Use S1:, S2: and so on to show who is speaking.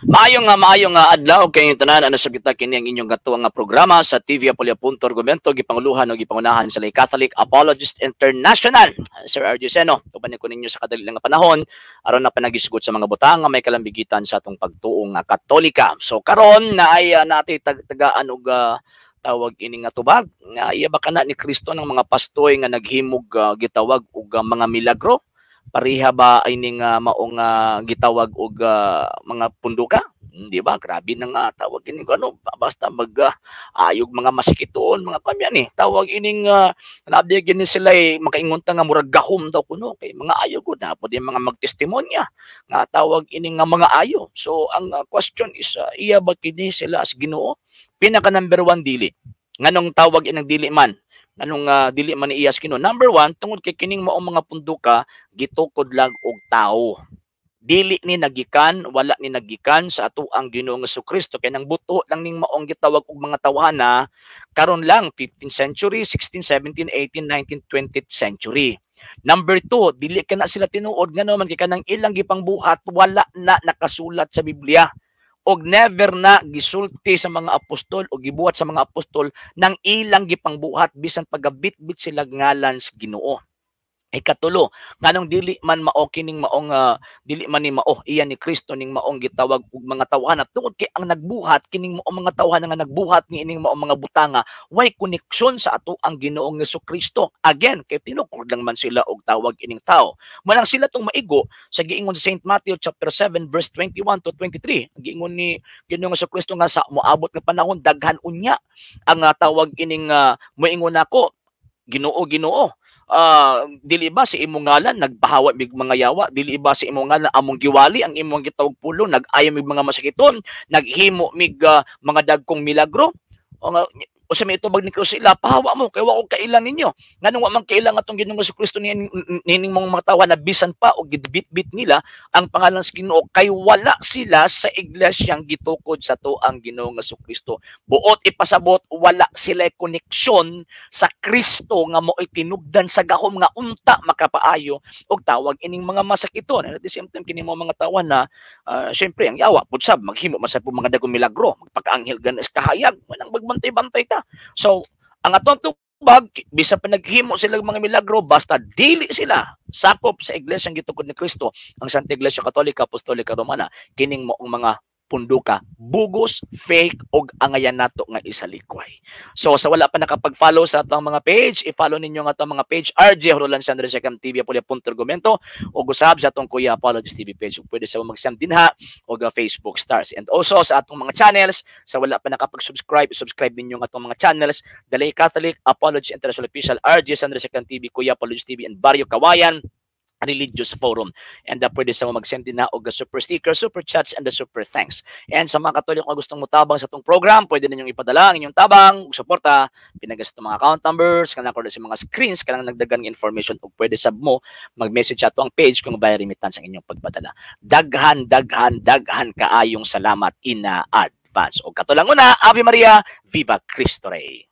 S1: Maayong adlaw kay tanan. Ano sa kita kini ang inyong gatuang nga programa sa TV Apolia Punto Argumento, gipanguluhan o gipangunahan sa Lay Catholic Apologist International. Sir RJ Seno, uban ko ninyo sa kadali lang nga panahon aron na panagisgot sa mga butang nga may kalambigitan sa atong pagtuo nga Katolika. So karon na ay nati tagaan og tawag ini nga tubag nga iya ba kana ni Kristo ng mga pastoy nga naghimog gitawag og mga milagro? Pareha ba ining maong gitawag og mga punduka? Di ba? Grabe na nga tawag ini ano, basta mag ayog mga masikitoon mga kamyan ni. Tawag ining nabi gini sila eh, makaingon ta nga murag gahom daw kuno kay mga ayo gud na pud mga magtestimonya nga tawag ining nga mga ayo. So ang question is iya ba kini sila as Ginoo? Pinaka number 1, dili. Nganong tawag inang dili man? Anong dili man iya sa Ginoo? Number 1, tungod kay kining maong mga punduka gitukod lang og tao. Dili ni nagikan, wala ni nagikan sa atoang Ginoong Kristo kay nang buto lang ning maong gitawag og mga tawhana karon lang 15th century, 16, 17, 18, 19, 20th century. Number 2, dili ka na sila tinuod ngano man kay kanang ilang gipangbuhat wala na nakasulat sa Biblia og never na gisulti sa mga apostol o gibuhat sa mga apostol nang ilang gipangbuhat bisan pagabitbit sila ngalan sa Ginoo. Ikatulo, nganong dili man mao kining maong dili man ni mao iya ni Kristo ning maong gitawag og mga tawhana, tungod kay ang nagbuhat kining maong mga tawhana nga nagbuhat ni ining maong mga butanga way koneksyon sa ato ang Ginoong Kristo. Again, kay tinukod lang man sila og tawag ining tao. Manang sila tong maigo sa giingon sa St. Matthew chapter 7 verse 21 to 23. Ang giingon ni Ginoong Kristo nga sa moabot nga panahon daghan unya ang tawag ining moingon nako, "Ginoo, Ginoo, dili ba sa imong ngalan nagpahawa mig mga yawa? Dili ba sa imong ngalan among giwali ang imong gitawag pulong, nag-ayo mig mga masakiton, naghimo mig mga dagkong milagro?" O nga usa may itubag ni Kristo sila, "Pahawa mo kay wa ko kaila ninyo." Nganong wa man kaila nga atong Ginoong Kristo nining mga tawo na bisan pa og gibitbit nila ang pangalan sa Ginoo kay wala sila sa iglesyang gitukod sa tuang Ginoong Kristo. Buot ipasabot, wala sila koneksyon sa Kristo nga mo'y tinubdan sa gahom nga unta makapaayo og tawag ining mga masakiton. And at the same time, kini mo mga tawo na syempre ang yawa pud sab maghimo man sa mga dagkong milagro, magpakaanghel ganas kahayag, manang magbantay-bantay ta. So, ang atong tubag, bisan pa naghimo sila mga milagro, basta dili sila sakop sa iglesyang gitukod ni Kristo, ang Santa Iglesia Katolika Apostolika Romana, kining maong mga punduka, bugos, fake, og angayan nato nga isalikway. So, sa wala pa nakapag-follow sa atong mga page, i-follow ninyo ang atong mga page, RJ Roland Sandro Second TV, Apolia Punto Argumento, o usab sa atong Kuya Apologist TV page. Pwede sa mag-send dinha og Facebook stars. And also sa atong mga channels, sa wala pa nakapag-subscribe, subscribe ninyo ang atong mga channels, The Lay Catholic, Apologist International Official, RJ Sandro Second TV, Kuya Apologist TV, and Barrio Kawayan Religious Forum. And pwede sa mag-send din na og super sticker, super chats, and the super thanks. And sa mga Katoliko nga gustong mutabang sa atong program, pwede ninyong ipadala ang inyong tabang ug suporta pinagas sa mga account numbers kanang sa mga screens kanang nagdagan information, ug pwede sab mo mag-message ato ang page kung via remittance ang inyong pagpadala. Daghan, daghan, daghan kaayong salamat in advance. Og kato lang una, Ave Maria, Viva Cristo Rey.